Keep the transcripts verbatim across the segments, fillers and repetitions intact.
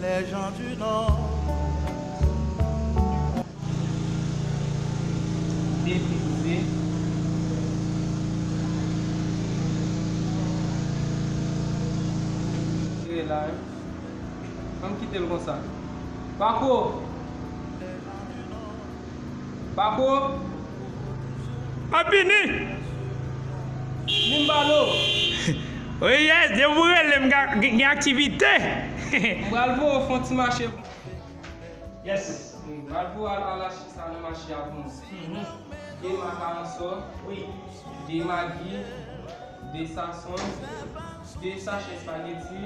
Les gens du Nord. Depi ze. Rele la, wi. Ann kite l konsa. Pako! Pako! M ap vini! Vin balo! Wi, yes, depi w rele m, gen, gen aktivite! M pral voye w fè yon ti mache. Yes. M pral voye w al, al achte sa nan mache a pou mwen. Mhm. De makaron sò. Wi. De magi. De sason. De sachè espageti.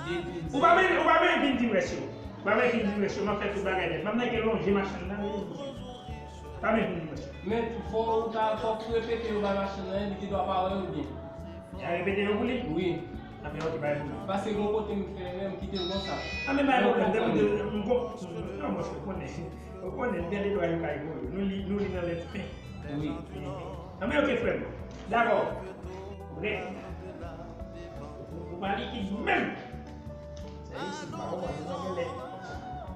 De pizza. Ou pa men, ou pa men vin di m rès yo. Ou pa men vin di m rès yo. M ap fè tout bagay nèt. M ap nèk lonje machin nan, wi. Pa men vin di m rès yo. Men fò ou ta, fò w repete yo bay machin nan, li gen dwa pa wè yo byen. Y a repete yo pou li? Wi. Anben, ok, bay pou li. Paske gon kote m fè erè, m kite l konsa. Anben, bay pwoblèm, m, m, m, non, mwen, ou konnen. Ou konnen, m gen de dwa yo kay voye. Nou li, nou li nan lèt pen. Wi. Anben, ok, frè m. Dakò. Brèf. Ou pa likid menm. Se isit, pa konprann, nou gen lè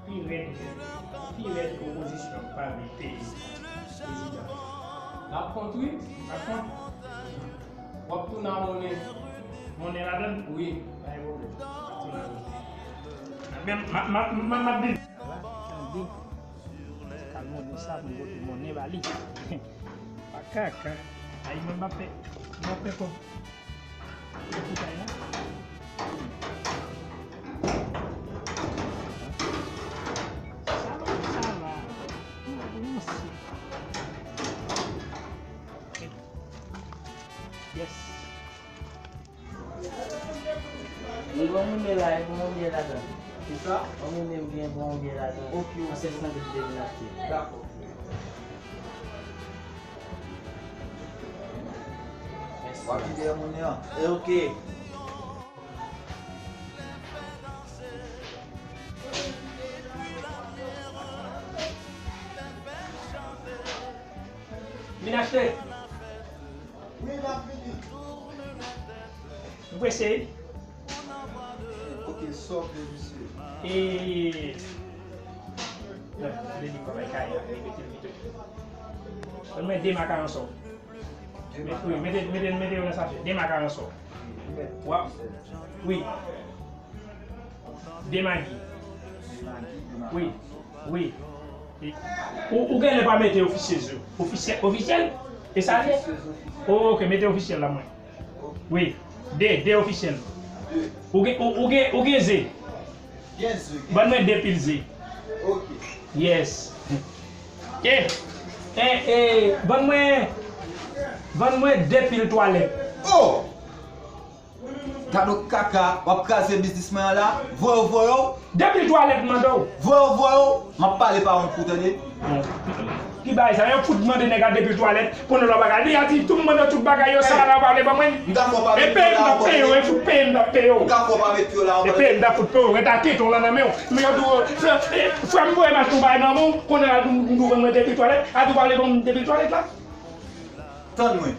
pi rèd, pi rèd opozisyon pa vle peye prezidan. L ap kont, wi. L ap kont. W ap tounen a monnen. Monnen ladan l? Wi. Pa gen pwoblèm. W ap tounen a monnen. Men, m ap, m ap, m ap, m ap vin. Tande. Kal monnen sa pou m pote monnen ba li. Pa kaka. Ay, mwen m ap fè, m ap fè kòb. Sa va, sa va. Yes. M gen yon monnen la, e bon monnen ladan. Kisa? Yon monnen m gen bon monnen ladan. Ok, ok. An sèt san goud te vin achte. Dakò. W ap vide yon monnen an. E ok. Vin achte. Wi, m ap vini. Ou prese? Ok, sòt de misye. E. Non, li di pa bay kay la, li mete l pito. Ban mwen de makaron sò. De makaron. Wi, mete, mete, mete yo nan sachè. De makaron sò. Wi, mete. Wi. De magi. De magi, de makaron. Wi, wi. E, ou, ou genlè pa mete ofisyèz yo. Ofisyèl, ofisyèl? E sa l ye? Ofisyèz, ofisyèl. Oh, ok, mete ofisyèl la mwen. Ok. Wi, de, de ofisyèl. De. Ou gen, ou, ou gen, ou gen ze? Gen ze, gen ze. Ban mwen de pil ze. Ok. Yes. E, e, e, ban mwen, ban mwen de pil twalèt. Oh! Gad yon kaka, w ap kraze biznis mwen an la. Voye w, voye w. De pil twalèt m mande w. Voye w, voye w. M ap pale pa yon kou, tande. Bon. Ki bagay sa? Yon fout mande nèg a de pil twalèt, konnen lò bagay. Li a di, tou m mande tout bagay yo, sa la w pale ban mwen. M ta fè w pa met pye w la ankò. E peye m, m ta peye w, e fout peye m, m ta peye w. M ta fè w pa met pye w la ankò. E peye m, m ta fout peye w. Rete a tete w lan nan men w. Men yo di w, frè, e, frè m voye m achte yon bagay nan men w, konnen la di w, di w ban mwen de pil twalèt, a di w pale ban mwen de pil twalèt la. Tann mwen.